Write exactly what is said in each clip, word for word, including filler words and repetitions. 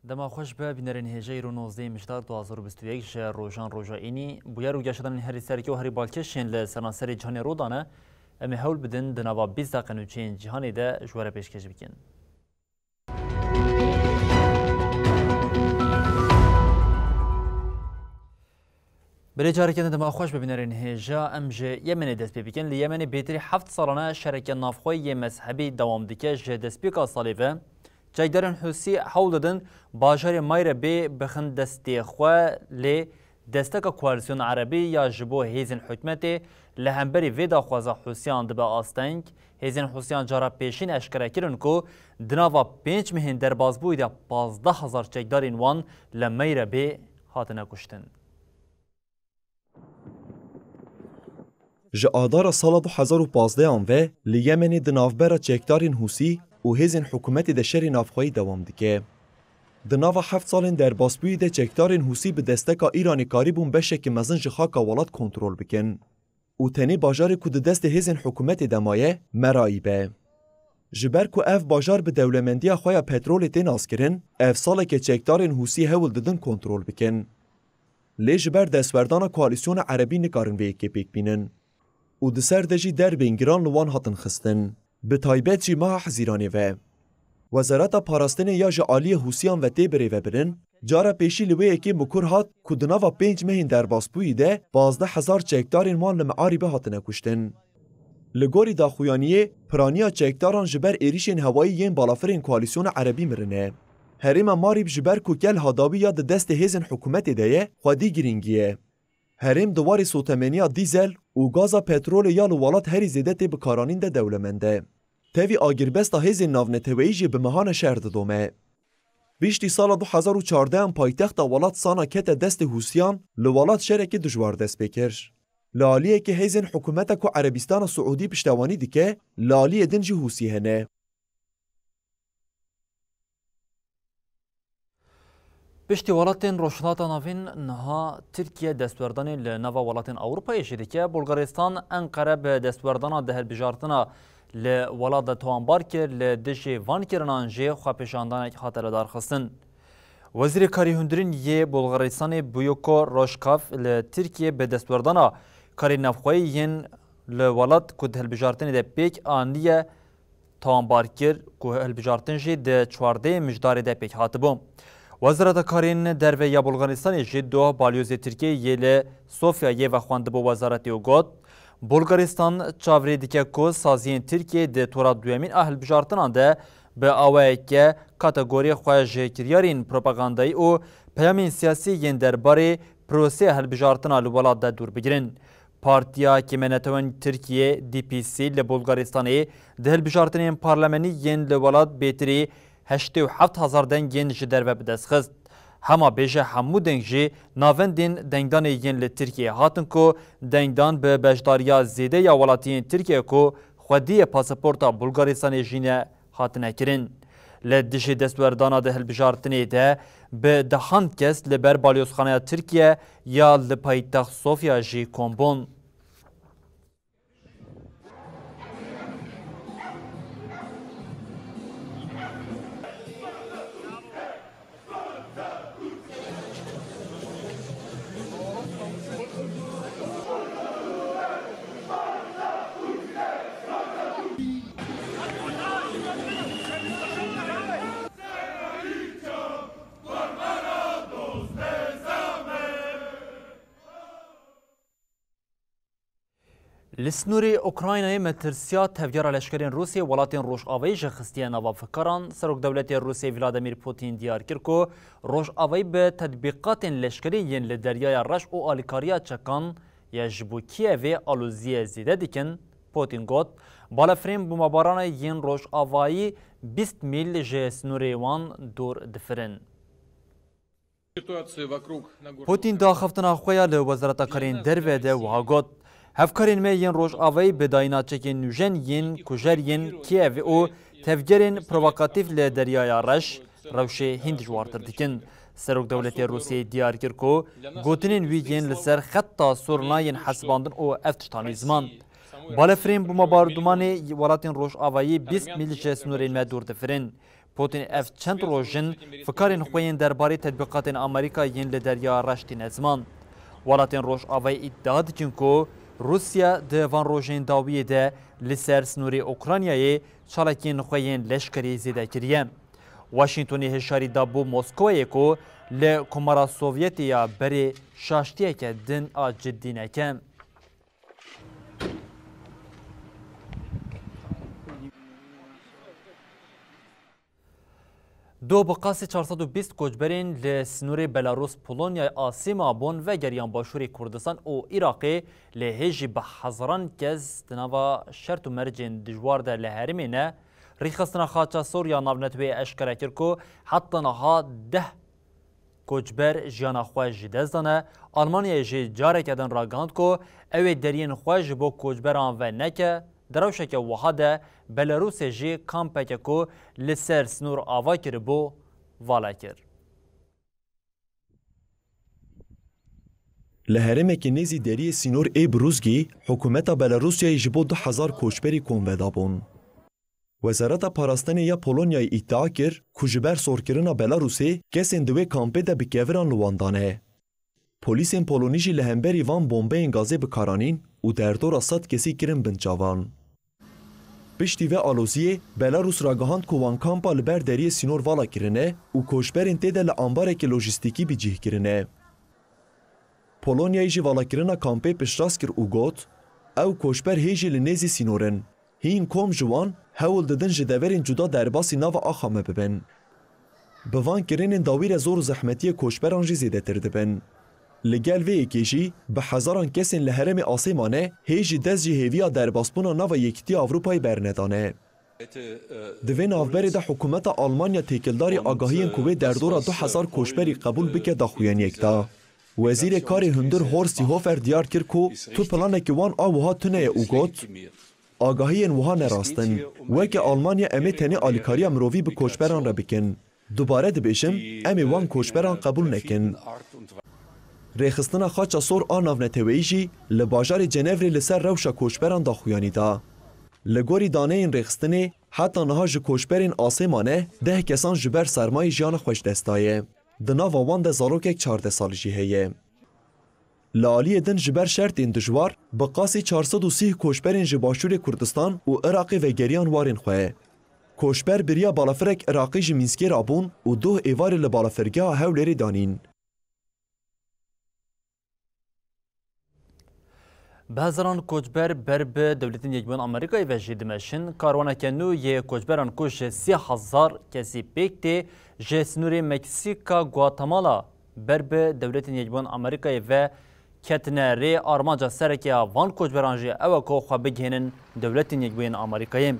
Dema xweş be, bînerên hêja, îro nozdehê Mijdarê du hazar û bîst û yek ji rojan roja înî. Bûyer û geşedanên herî serkê û herî balkêş yên li seranserê cîhanê rû dane. Em ê hewl bidin di nava bîst deqe nûçeyên cîhanê de ji we re pêşkêş bikin. Belê, careke din dema xweş be, bînerên hêja. Em ji Yemenê dest pê bikin. Li Yemenê bêtirî heft salan e şereke navxweyî yê mezhebî dewam dike. Ji destpêka salê ve çekdarên Hûsî hewl didin bajarê Mayrebê bixin destê xwe, lê desteka Koalîsyona Erebî ya ji bo hêzên hikûmetê li hemberî vê daxwaza Hûsiyan dibe asteng. Hêzên Hûsiyan cara pêşîn eşkere kirin ku di nava pênc mehên derbasbûyî de pazdeh hezar çekdarên wan li Meyrebê hatine kuştin. Ji adara sala du hezar û pazdehan ve li Yemenê di navbera çekdarên Hûsî û hêzên hikûmetê de şerê navxweyî dewam dike. Di nava heft salên derbasbûyî de çekdarên Hûsî bi desteka Îranê karîbûn beşeke mezin ji xaka welat kontrol bikin. Û tenê bajarê ku di destê hêzên hikûmetê de maye, Meraîb e. Ji ber ku ev bajar bi dewlemendiya xwe ya petrolê tê naskirin, ev saleke çekdarên Hûsî hewl didin kontrol bikin. Lê ji ber destwerdana Koalîsyona Erebî nikarin vê yekê pêk bînin. Û di ser de jî derbên giran li wan hatin xistin. Bi taybet jî meha Hezîranê ve. Wezareta Parastinê ya ji aliyê Hûsiyan ve tê birêvebirin, cara pêşî li wê yekê mikur hat ku di nava pênc mehên derbasbûyî de pazdeh hezar çekdarên wan li Mearîbê hatine kuştin. Li gorî daxuyaniyê, piraniya çekdaran ji ber êrîşên hewayî yên balafirên Koalîsyona Erebî mirine. Herêma Marîb ji ber ku kelha dawî ya di destê hêzên hikûmetê de ye, xwedî girîngî ye. Herêm di warê sotemeniya dîzel û gaza petrolê ya li welat herî zêde tê bikaranîn de dewlemend e. Tevî agirbesta hêzên navneteweyî jî bi mehane şer didome. Piştî sala du hezar û çardeh an paytexta welat Sana kete destê Hûsiyan, li welat şerekî dijwar dest pê kir. Li aliyekê hêzên hikûmeta ku Erebistana Siûdî piştewanî dike, li aliyê din jî Hûsî hene. Piştî welatên Rojhilata Navîn, niha Tirkiye destwerdanê li nava welatên Ewropayê jî dike. Bulgaristan Enqere bi destwerdana di hilbijartina li welat de tawanbar kir, li dijî van kirinan jî xwepêşandanek hate lidarxistin. Wezîrê Karê Hundirîn yê Bulgaristanê Buyuko Roşkav li Tirkiye bi destwerdana karê navxweyî yên li welat ku di hilbijartinê de pêk aniye, tawanbar kir ku hilbijartin jî di çardehê Mijdarê de pêk hatibû. Wezareta Karên Derve ya Bulgaristanê jî doh balyozê Tirkiyeyê yê li Sofyayê vexwendibû wezaretê û got, Bulgaristan çavrê dike ku saziyên Tirkiyeyê di tora duyemîn a hilbijartinan de bi awayeke kategoriyê xwe ji kiryarên propagandayî û peyamên siyasî yên derbarê proseya hilbijartina li welat de dûr bigirin. Partiya Kêmenetewan Tirkiye, D P C, li Bulgaristanê di hilbijartinên parlamenî yên li welat bêtirî heştê û heft hezar dengên ji derve bi dest xist. Hema bêje hemû deng jî navendên dengdanê yên li Tirkiyeyê hatin ku dengdan bi beşdariya zêde ya welatiyên Tirkiye ku xwediyê pasaporta Bulgaristanê jî ne hatine kirin. Li dijî destwerdana di hilbijartinê de bi dehan kes li ber balyozxaneya Tirkiye ya li paytext Sofya jî kom bûn. Li sînorê Ukraynayê metirsiya tevgera leşkerên Rûsê welatên Rojavayî jî xistiye nava fikaran. Serokdewletê Rûsê Vladimir Putin diyar kir ku Rojavayî bi tetbîqatên leşkerî yên li Deryaya Reş û alîkariya çekan ya ji bo Kîevê aloziyê zêde dikin. Putin got, balafirên bombebaranê yên Rojavayî Bîst mîl ji sînorê wan dûr difirin. Putin di axaftina xwe ya li Wezareta Karên Derve de wiha got, hevkarên me yên Rojavayî bi dayîna çekên nûjen yên kujer yên Kîevê û tevgerên provokatîf li Deryaya Reş rewşê hîn dijwartir dikin. Serokwezîrê Rûsiyeyê diyar kir ku gotinên wî yên li ser xeta sor nayên hesibandin û ev tiştanî ziman. Balefirên bombardûmanê welatên Rojavayî bîst mîl ji sînorên me dûr difirin. Putin ev çend roj in fikarên xwe yên derbarê tedbîqatên Amerîka yên li Derya Reş tîne ziman. Welatên Rojavayî îdia dikin ku Rûsya di van rojên dawiyê de li ser sînorê Ukraynayê çalakiyên xwe yên leşkerî zêde kiriye. Washingtonê hişyarî dabû Moskowayê ku li Komara Sovyetê ya berê şaştiyeke din a cidî neke. Doh bi qasî çar sed û bîst koçberên li sînorê Belarus-Polonyayê asê mabûn vegeriyan Başûrê Kurdistan û Iraqê, lê hê jî bi hezaran kes di nava şert û mercên dijwar de li herêmê ne. Rêxistina Xaça Sor ya Navneteweyê eşkere kir ku heta niha deh koçber jiyana xwe ji dest dane. Almanyayê jî careke din ragihand ku ew ê deriyên xwe ji bo koçberan veneke. Di rewşeke wiha de Belarusê jî kampeke ku li ser sînor ava kiribû, vala kir. Li herêmekî nêzî deriyê sînor ê Bruzgî, hikûmeta Belarusiyayê ji bo du hezar koçberî kom vedabûn. Wezareta Parastinê ya Polonyayê îdia kir ku ji ber sorkirina Belarusê kesên di wê kampê de bi keviran li wan dane. Polîsên polonî jî li hemberî van bombeyên gazê bi kar anîn û derdora sed kesî kirin binçavan. Piştî vê aloziyê, Belarus ragihand ku wan kampa li ber deriyê sînor vala kirine û koçberên tê de li ambarekî lojîstîkî bi cih kirine. Polonyayê jî valakirina kampê piştrast kir û got, ew koçber hê jî li nêzî sînor in. Hîn kom ji wan hewl didin ji deverên cuda derbasî nava axa me bibin. Bi van kirinên dawî re zor û zehmetiyê koçberan jî zêdetir dibin. Li gel vê yekê jî bi hezaran kesên li herêmê asê mane, hê jî dest ji hêviya derbasbûna nava Yekîtiya Ewropayê bernedane. Di vê navberê de hikûmeta Almanya têkildarî agahiyên ku wê derdora du hezar koçberî qebûl bike daxuyaniyek da. Wezîrê Karê Hundir Horst Seehofer diyar kir ku tu planekî wan a wiha tune ye û got, agahiyên wiha ne rast in. Weke Almanya em ê tenê alîkariya mirovî bi koçberan re bikin. Dubare dibêjim, em ê wan koçberan qebûl nekin. Rêxistina Xaça Sor a Navneteweyî jî li bajarê Cenevrê li ser rewşa koçberan daxuyanî da. Li gorî daneyên rêxistinê, heta niha ji koçberên asê mane deh kesan ji ber sermayê jiyana xwe ji dest daye. Di nava wan de zarokek çardeh salî jî heye. Li aliyê din ji ber şertên dijwar, bi qasî çar sed û sîh koçberên ji Başûrê Kurdistan û Iraqê vegeriyan warên xwe. Koçber bi riya balafirek Iraqî ji Mînskê rabûn û doh êvarê li balafirgeha Hewlêrê danîn. Bi hezaran koçber ber bi Dewletên Yekbûyên Amerîkayê ve jî dimeşin. Karwaneke nû yê koçberan ku ji sê hezar kesî pêk tê, ji sînorê Meksîka Guatemala ber bi Dewletên Yekbûyên Amerîkayê ve ketine rê. Armanca sereke ya van koçberan jî ew e ku xwe bigihînin Dewletên Yekbûyên Amerîkayê.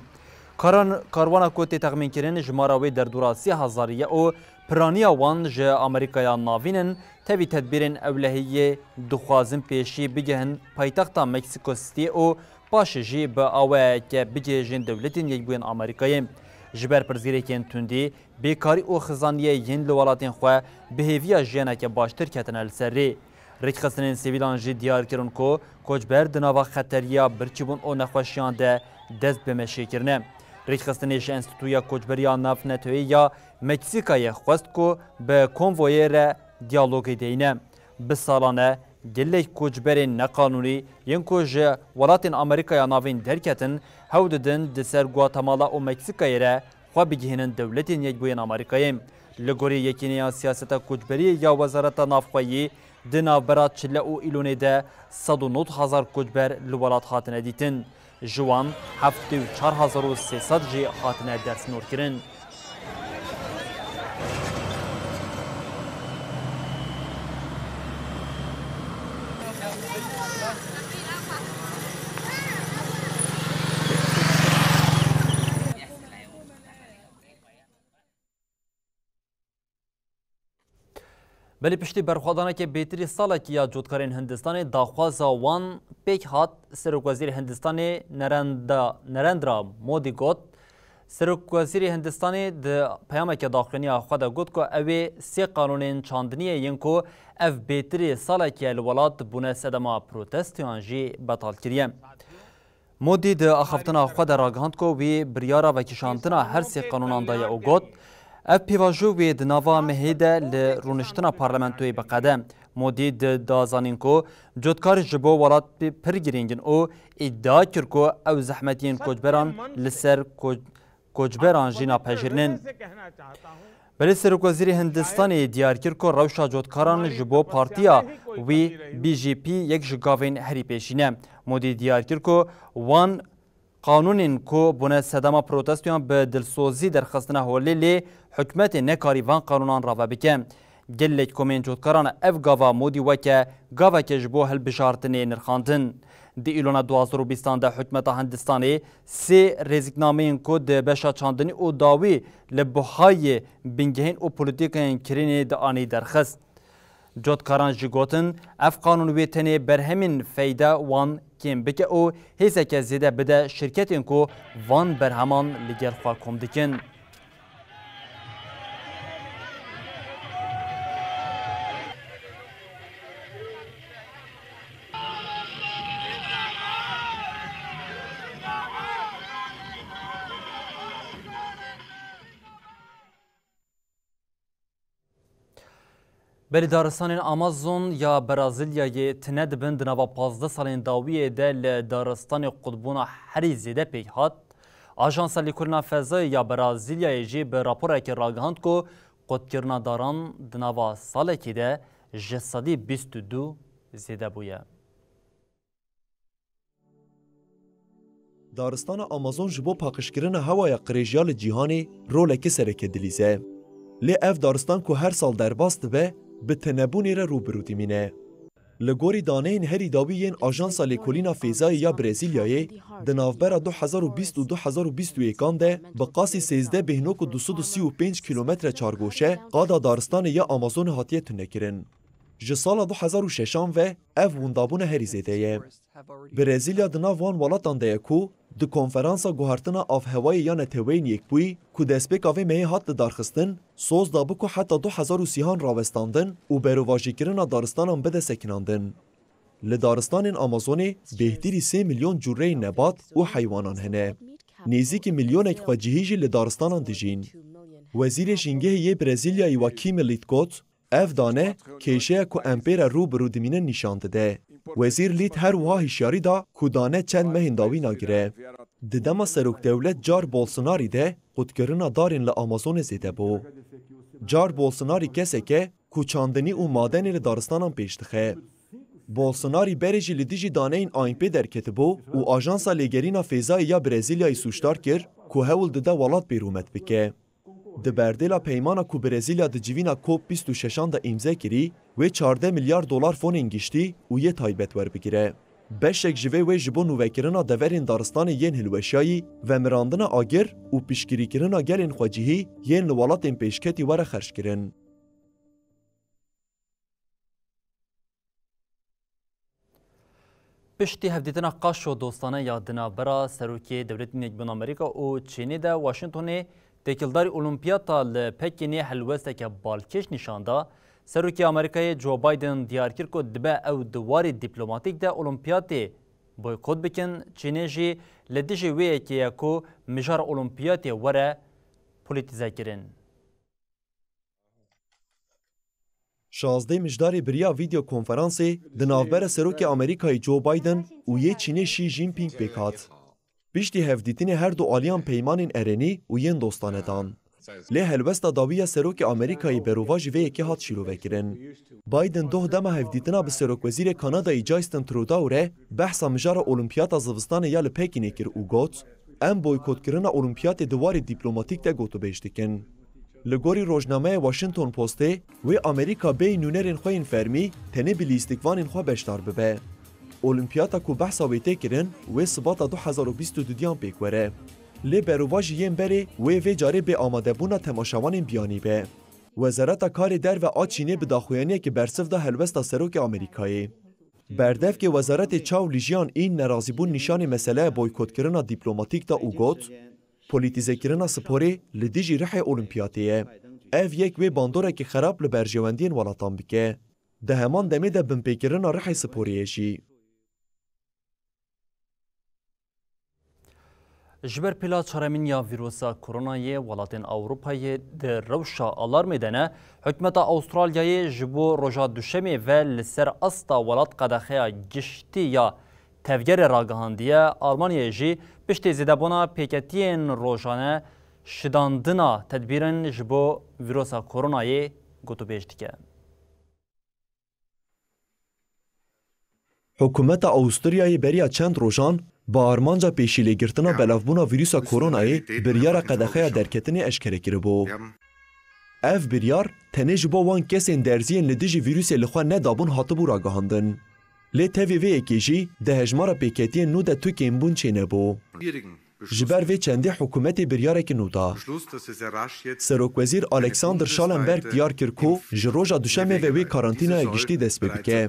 Karan-, karwana ku tê texmînkirin jimara wê derdora sê hezarî ye û piraniya wan ji Amerîkaya Navîn in, tevî tedbîrên ewlehiyê dixwazin pêşî bigihin paytexta Mexico City û paşê jî bi awayeke bigihêjin Dewletên Yekbûyên Amerîkayê. Ji ber pirsgirêkên tundî, bêkarî û xizaniyê yên li welatên xwe bi hêviya jiyaneke baştir ketine li ser rê. Rêkxistinên sivîlan jî diyar kirin ku koçber di nava xeteriya birçîbûn û nexweşiyan de dest bi meşê kirine. Rêkxistinê ji Enstîtuya Koçberiya Navneteweyî ya Meksîkayê xwest ku bi konvoyê re diyalogê deyne. Bi salan e gelek koçberên neqanûnî yên ku ji welatên Amerîkaya Navîn derketin, hewl didin di ser Guatemala û Meksîkayê re xwe bigihînin Dewletên Yekbûyên Amerîkayê. Li gorî Yekîneya Siyaseta Koçberiyê ya Wezareta Navxweyî, di navbera Çile û Îlonê de sed û nod hezar koçber li welat hatine dîtin. Ji wan heftê û çar hezar û sê sed jî hatine dersînorkirin. Belê piştî berxwedaneke bêtirî salekî ya cotkarên Hindistanê daxwaza wan pêk hat. Serokwezîrê Hindistanê Nerenda-, Nerendra Modî got, Serokwezîrê Hindistanê di peyameke daxuyaniya xwe de got ku ew ê sê qanûnên çandiniyê yên ku ev bêtirî salekî ye li welat bûne sedema protestoyan jî betal kiriye. Modî di axaftina xwe de ragihand ku wî biryara vekişandina her sê qanûnan daye û got, ev pêvajo wê di nava mehê de li rûniştina parlamentoyê biqede. Modî di da zanîn ku cotkar ji bo welat pir girîng in û îdia kir ku ew zehmetiyên koçberan li ser ko-, koçberan jî napejirînin. Belê Serokwezîrê Hindistanê diyar kir ku rewşa cotkaran ji bo partiya wî B J P yek ji gavên herî pêşî ne. Modî diyar kir ku wan qanûnên ku bûne sedema protestoyan bi dilsozî derxistine holê, lê hikûmetê nekarî van qanûnan rave bike. Gelek komên cotkaran ev gava Modî weke gaveke ji bo hilbijartinê nirxandin. Di Îlona du hazar û bîstan de hikûmeta Hindistanê sê rêziknameyên ku di beşa çandinî û dawî li buhayê bingehên û polîtîkayên kirinê de anî derxist. Cotkaran jî gotin, ev qanûn wê tenê berhemên feyde wan kêm bike û hêzeke zêde bide şirketên ku van berheman li gel xwe kom dikin. Berî daristanên Amazon ya Brazilyayê tune dibin, di nava pazdeh salên dawiyê de li daristanê qutbûna herî zêde pêk hat. Ajansa Lêkolîna Fezayê ya Brazilyayê jî bi raporekê ragihand ku qutkirina daran di nava salekê de ji sedî bîst û du zêde bûye. Daristana Amazon ji bo paqijkirina hewaya qirêj ya li cîhanê roleke sereke dilîze. Lê ev daristan ku her sal derbas dibe, bi tinebûnê re rû bi rû dimîne. Li gorî daneyên herî dawî yên Ajansa Lêkolîna Fêzayê ya Brezîlyayê, di navbera du hezar û bîst û du hezar û bîst û yek an de bi qasî sêzdeh bêhnok û du sed û sî û pênc kîlometre çargoşe qada daristanê ya Amazonê hatiye tunekirin. Ji sala du hezar û şeş an ve ev windabûne herî zêde ye. Brezîlya di nav wan welatan de ye ku di Konferansa Guhertina Avhewayê ya Neteweyên Yekbûyî, ku destpêka vê mehê hat lidarxistin, soz dabû ku heta du hezar û sî an rawestandin û berovajîkirina daristanan bide sekinandin. Li daristanên Amazonê bêhtirî sê milyon cureyên nebat û heywanan hene. Nêzîkî milyonek xwecihî jî li daristanan dijîn. Wezîrê Jîngehê yê Brezîlyayê Wakîme Lît got, ev dane kêşeya ku em pê re rû bi rû dimînin nîşan dide. Wezîr Lît her wiha hişyarî da ku dane çend mehên dawî nagire. Di dema serokdewlet Jair Bolsonarî de qutkirina darên li Amazonê zêde bû. Jair Bolsonarî kesek e ku çandinî û madenê li daristanan pêş dixe. Bolsonarî berê jî li dijî daneyên ANP derketibû û Ajansa Lêgerîna Fêzayê ya Brezîlyayê sûcdar kir ku hewl dide welat bêrûmet bike. Di berdêla peymana ku Brezîlya di civîna COP bîst û şeş an de îmze kirî, wê çardeh milyar dolar fonên giştî û yê taybet werbigire. Beşek ji vê wê ji bo nûvekirina deverên daristanê yên hilweşayî, vemirandina agir û piştgirîkirina gelên xwecihî yên li welatên pêşketî were xerckirin. Piştî hevdîtina qaşo dostane ya di navbera Serokê Dewletên Yekbûn Amerîka û Çînê de Washingtonê têkildarî Olimpiyata li Pekînê helwesteke balkêş nîşan da. Serokê Amerîkayê Joe Biden diyar kir ku dibe ew di warê dîplomatîk de Olimpiyatê boykot bikin. Çînê jî li dijî wê yekê ye ku mijara Olimpiyatê were polîtîzekirin. Şazdeh mijdarê biriya vîdeo konferansê di navbera Serokê Amerîkayê Joe Biden û yê Çînê Xi Jinping pêk hat. Piştî hevdîtinê her du aliyan peymanên erenî û yên dostane dan. Lê helwesta dawî ya Serokê Amerîkayê berovajî vê yekê hat şîrovekirin. Biden doh dema hevdîtina bi Serokwezîrê Kanadayê Justin Trudeau re behsa mijara Olimpiyata Zivistanê ya li Pekînê kir û got, em boykotkirina Olimpiyatê di warê dîplomatîk de gotûbêj dikin. Li gorî rojnameya Washington Postê, wê Amerîka bêyî nûnerên xwe yên fermî tenê bi lîstikvanên xwe beşdar bibe. Olimpiyata ku behsa wê tê kirin, wê Sibata du hezar û bîst û dudiyan pêk were. Lê berovajî yên berê wê vê carê bê amadebûna temaşevanên biyanî be. Wezareta Karê Derve a Çînê bi daxuyaniyekî bersiv da helwesta Serokê Amerîkayê. Berdevkê Wezaretê Chow Lijian În nerazîbûn nîşanê meseleya boykotkirina dîplomatîk da û got, polîtîzekirina sporê li dijî rihê Olimpiyatê ye. Ev yek wê bandorekî xerab li berjewendiyên welatan bike. Di heman demê de binpêkirina rihê sporê ye jî. Ji ber pêla çaremîn ya vîrusa koronayê, welatên Ewropayê di rewşa alarmê de ne. Hikûmeta Awistralyayê ji bo roja Duşemê ve li ser asta welat qedexeya giştî ya tevgerê ragihandiye. Almanyayê jî piştî zêdebûna pêketiyên rojane şidandina tedbîrên ji bo vîrusa koronayê gotûbêj dike. Hikûmeta Awisturyayê beriya çend rojan bi armanca pêşîlêgirtina belavbûna vîrusa koronayê biryara qedexeya derketinê eşkere kiribû. Ev biryar tenê ji bo wan kesên derziyên li dijî vîrusê li xwe nedabûn hatibû ragihandin. Lê tevî vê yekê jî di hejmara pêketiyên nû de tu kêmbûn çênebû. Ji ber vê çendê hikûmetê biryarekî nû da. Serokwezîr Alexander Schallenberg diyar kir ku ji roja Duşemê ve wê karantînaya giştî dest pê bike.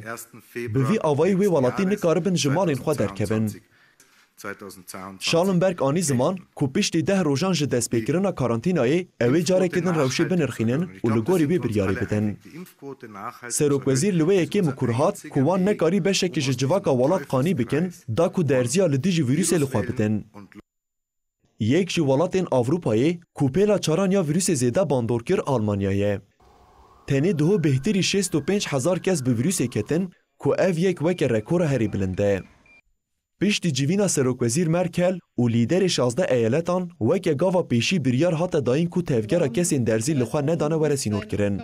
Bi vî awayî wê welatî nikaribin ji malên xwe derkevin. Schallenberg anî ziman ku piştî deh rojan ji destpêkirina karantînayê ew ê careke din rewşê binirxînin û li gorî wê biryarê bidin. Serokwezîr li wê yekê mikur hat ku wan nekarî beşekî ji civaka welat qanî bikin, da ku derziya li dijî vîrusê li xwe bidin. Yek ji welatên Ewropayê ku pêla çaran ya vîrusê zêde bandor kir Almanya ye. Tenê diho bêhtirî şêst û pênc hezar kes bi vîrusê ketin ku ev yek weke rekora herî bilind e. Piştî civîna Serokwezîr Merkel û lîderê şazdeh eyaletan weke gava pêşî biryar hate dayîn ku tevgera kesên derzî li xwe nedane were sînorkirin.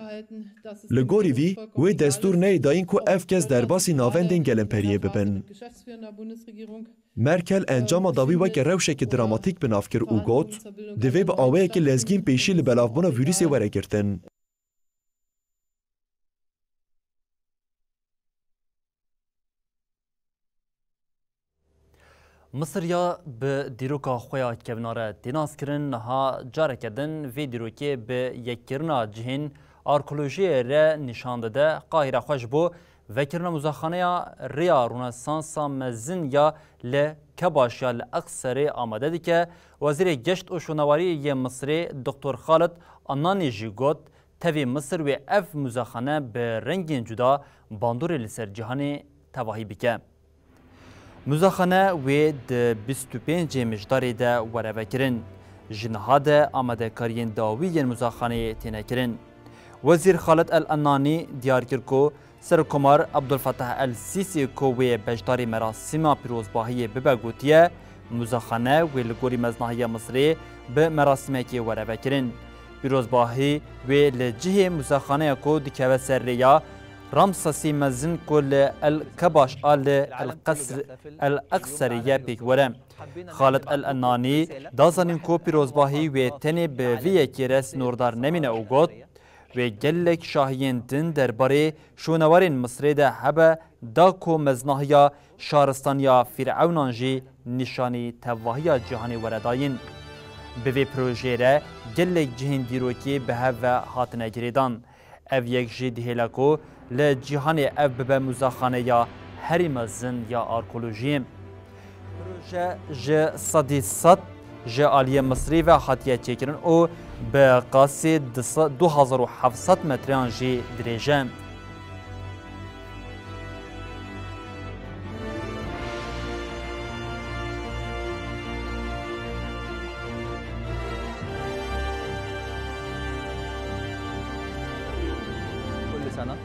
Li gorî vî, wê destûr neyê dayîn ku ev kes derbasî navendên gelemperiyê bibin. Merkel encama dawî weke rewşekî dramatîk bi nav kir û got, divê bi awayekî lezgîn pêşî li belavbûna vîrusê were girtin. Misir ya bi dîroka xwe ya kevnare tê naskirin, niha careke din vê dîrokê bi yekkirina cihên arkeolojiyê re nîşan dide. Qahîre xwe ji bo vekirina muzexaneya rêya Ronesansa mezin ya li Kebaş ya li Eqserê amade dike. Wezîrê Geşt û Şonewarî yê Misirê Doktor Xalid Annanî jî got, tevî Misir wê ev muzexane bi rengên cuda bandorê li ser cîhanê tevahî bike. Muzexane wê di bîst û pêncê Mijdarê de were vekirin. Ji niha de amadekariyên dawî yên muzexaneyê têne kirin. Wezîr Xalid El Ennanî diyar kir ku Serokkomar Abdulfetah El Sîsî ku wê beşdarî merasîma pîrozbahiyê bibe gotiye, muzexane wê li gorî meznahiya Misirê bi merasîmekê were vekirin. Pîrozbahî wê li cihê muzexaneya ku dikeve ser rêya Ramsesî mezin ku li El Kebaş a li El Qesr, El Eqserê ye pêk were. Xalid El Ennanî da zanîn ku pîrozbahî wê tenê bi vî yekê re sînordar nemîne û got, wê gelek şahiyên din derbarê şûnewarên Misirê de hebe da ku meznahiya şaristaniya Fîrewnan jî nîşanî tevahiya cîhanê were dayîn. Bi vê projeyê re gelek cihên dîrokî bi hev ve hatine girêdan. Ev yek jî dihêle ku li cîhanê ev bibe muzexaneya herî mezin ya arkeolojiyê. Proje ji sedî sed ji aliyê Misrî ve hatiye çêkirin û bi qasî du se-, du hezar û heft sed metreyan jî dirêj e. كل سنة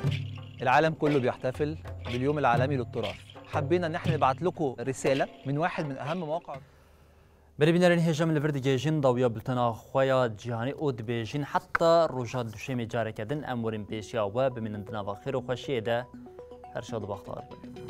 العالم كله بيحتفل باليوم العالمي للتراث. حبينا إن إحنا نبعت لكم رسالة من واحد من أهم مواقع. Belê bînerên hêja, em li vir digihêjin dawiya bultena xwe ya cîhanî û dibêjin heta roja duşemê careke din em werin pêşiya we, bimînin di nava xêr û xweşiyê de. Her şad û bextewar bin.